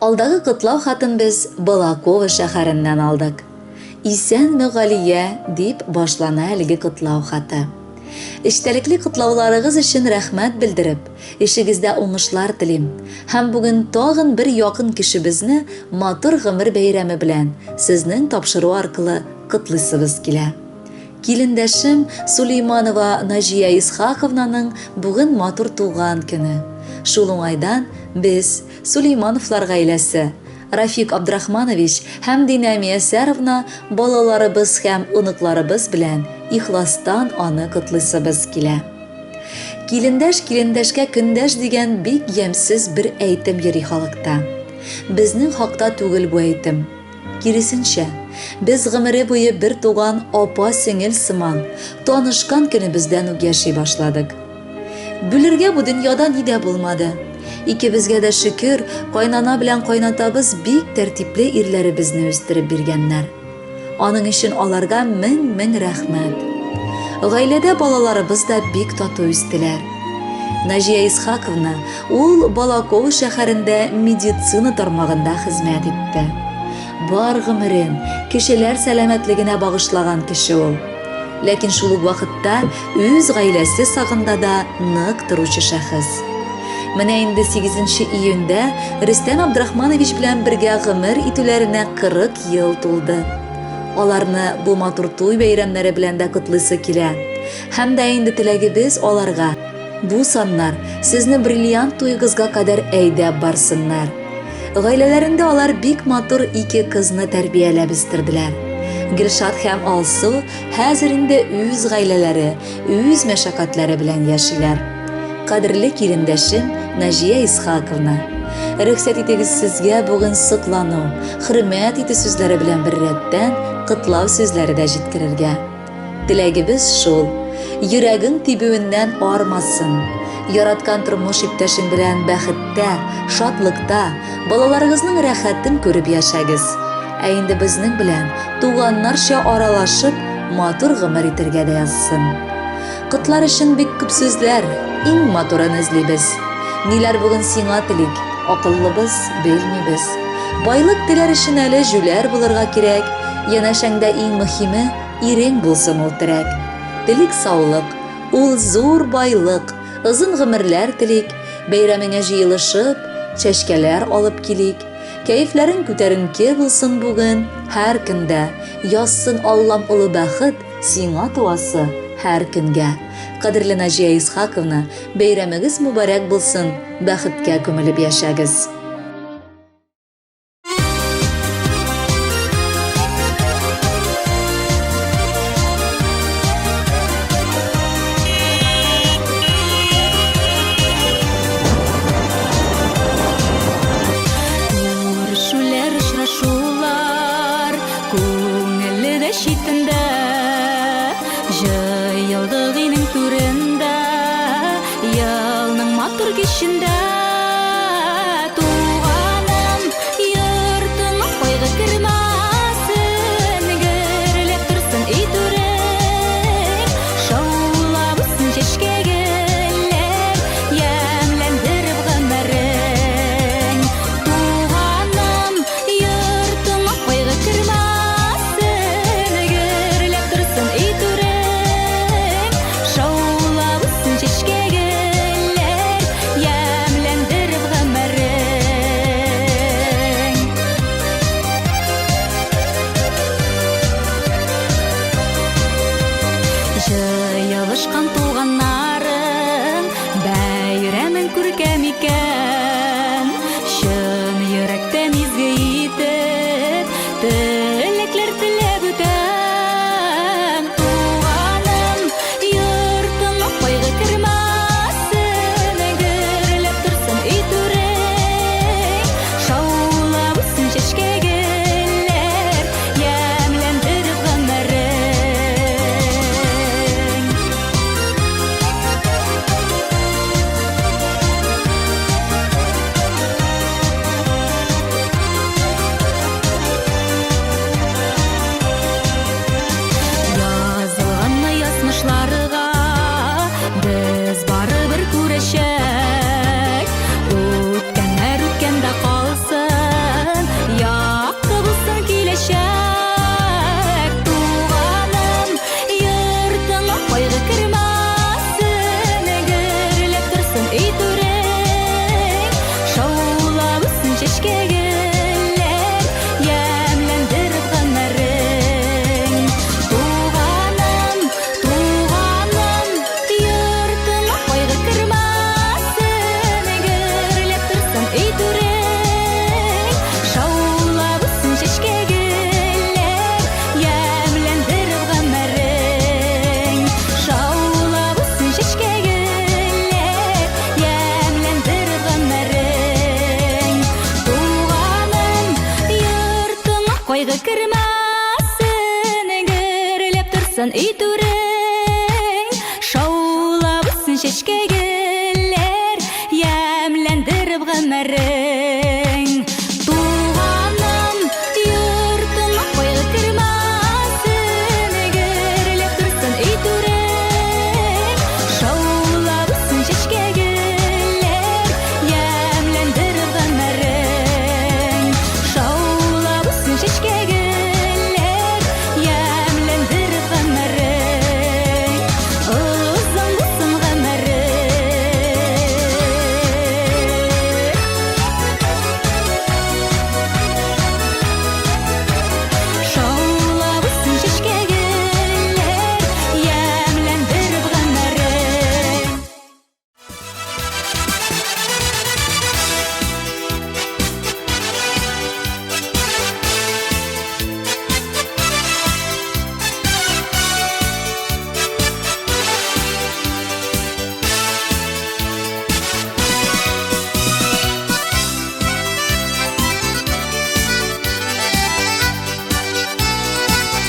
Алдагы котлау хатын без Балаково шәһәреннән алдык. Исәнме, Галия, дип башлана әлеге котлау хаты. Эчтәлекле котлауларыгыз өчен рәхмәт белдереп, эшегездә уңышлар телим. Һәм бүген тагын бер якын кешебезне матур гомер бәйрәме белән сезнең тапшыру аркылы котлыйсыбыз килә. Килендәшем Сулейманова Наҗия Исхаковнаның бүген матур туган көне. Шул уңайдан без, Сулеймановлар гаиләсе, Рафик Абдрахманович һәм Динә Миясәровна балаларыбыз һәм оныкларыбыз белән ихластан аны котлыйсыбыз килә. Килендәш килендәшкә көндәш дигән бик ямьсез бер әйтем йөри халыкта. Безнең хакта түгел бу әйтем. Киресенчә, без гомере буе бер туган апа-сеңел сыман, танышкан көнебездән үк яши башладык. Бүлергә бу дөньяда ни дә булмады. Икебезгә дә шөкер, кайнана белән кайнатабыз бик тәртипле ирләребезне үстереп биргәннәр. Аның өчен аларга мең-мең рәхмәт. Гаиләдә балаларыбыз да бик тату үстеләр. Наҗия Исхаковна ул Балаково шәһәрендә медицина тармагында хезмәт итте. Бар гомерен кешеләр сәламәтлегенә багышлаган кеше ул. Ләкин шул ук вакытта үз гаиләсе сагында да нык торучы шәхес. Менә инде 8 июньдә Рөстәм Абдрахманович белән бергә гомер итүләренә 40 ел тулды. Аларны бу матур туй бәйрәмнәре белән дә котлыйсы килә. Һәм дә инде теләгебез аларга, бу саннар сезне бриллиант туегызга кадәр әйдәп барсыннар. Гаиләләрендә алар бик матур ике кызны тәрбияләп үстерделәр. Гөлшат һәм Алсу хәзер инде үз гаиләләре, үз мәшәкатьләре белән яшиләр. Кадерле килендәшем Наҗия Исхаковна, рөхсәт итегез сезгә бүген соклану, хөрмәт итү сүзләре белән беррәттән котлау сүзләре дә җиткерергә. Теләгебез шул, йөрәгең тибүеннән армасын. Яраткан тормыш иптәшең белән бәхеттә, шатлыкта, балаларыгызның рәхәтен күреп яшәгез. Ә инде безнең белән туганнарча аралашып, матур гомер итәргә дә язсын. Котлар өчен бик күп сүзләр, иң матурын эзлибез. Ниләр бүген сиңа телик, акыллыбыз, белмибез. Байлык теләр өчен әле җүләр булырга кирәк, янәшәңдә иң мөһиме, ирең булсын ул терәк. Телик саулык, ул зур байлык, озын гомерләр телик, бәйрәмеңә җыелышып, чәчкәләр алып килик. Кәефләрең күтәренке булсын бүген, һәр көндә, язсын Аллам олы бәхет, сиңа туасы һәр көнгә. Кадерле Наҗия Исхаковна, бәйрәмегез мөбарәк булсын, бәхеткә күмелеп яшәгез. Күрешүләр, очрашулар күңелле дә читендә. Җыелдык өйнең түрендә, елның матур кичендә. Туганым, йортыңа кайгы кермәсен, гөрләп торсын өй түрең. Шаулап үссен чәчкә гөлләр, ямьләндереп гомерең. Туганым, йортыңа кайгы кермәсен, гөрләп торсын өй түрең. Шаулап үссен чәчкә гөлләр, ямьләндереп. кермәсен, гөрләп торсын өй түрең, шаулап үссен чәчкәгең.